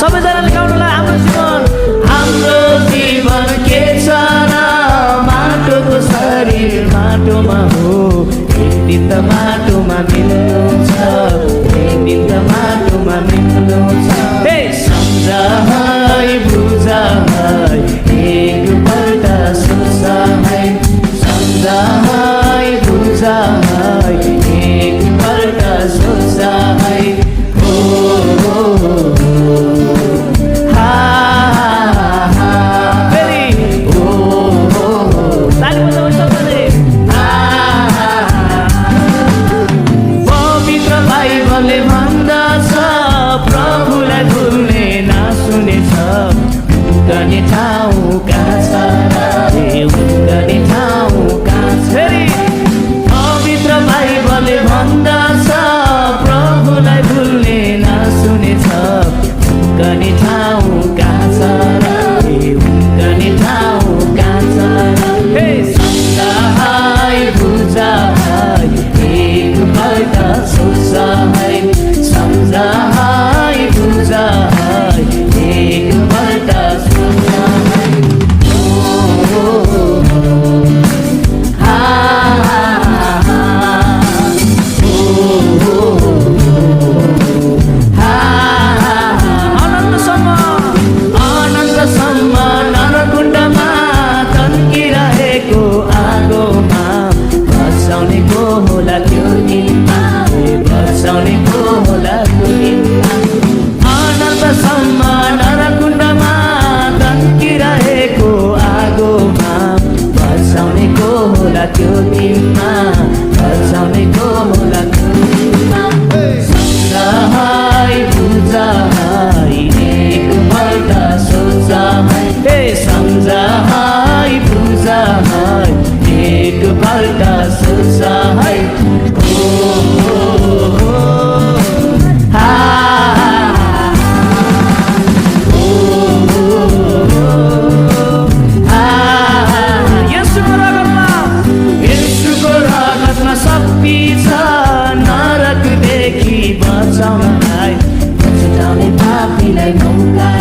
सबैजनाले गाउनुलाई हाम्रो जीवन के छ र माटोको शरीर माटोमा हो एक दिन त माटोमा मिल्नु छ एक दिन त माटोमा मिल्नु छ हे सम्झ है बुझ है एकपल्ट सोच है सम्झ है बुझ है एकपल्ट सोच है बचाउने पापीलाई मौका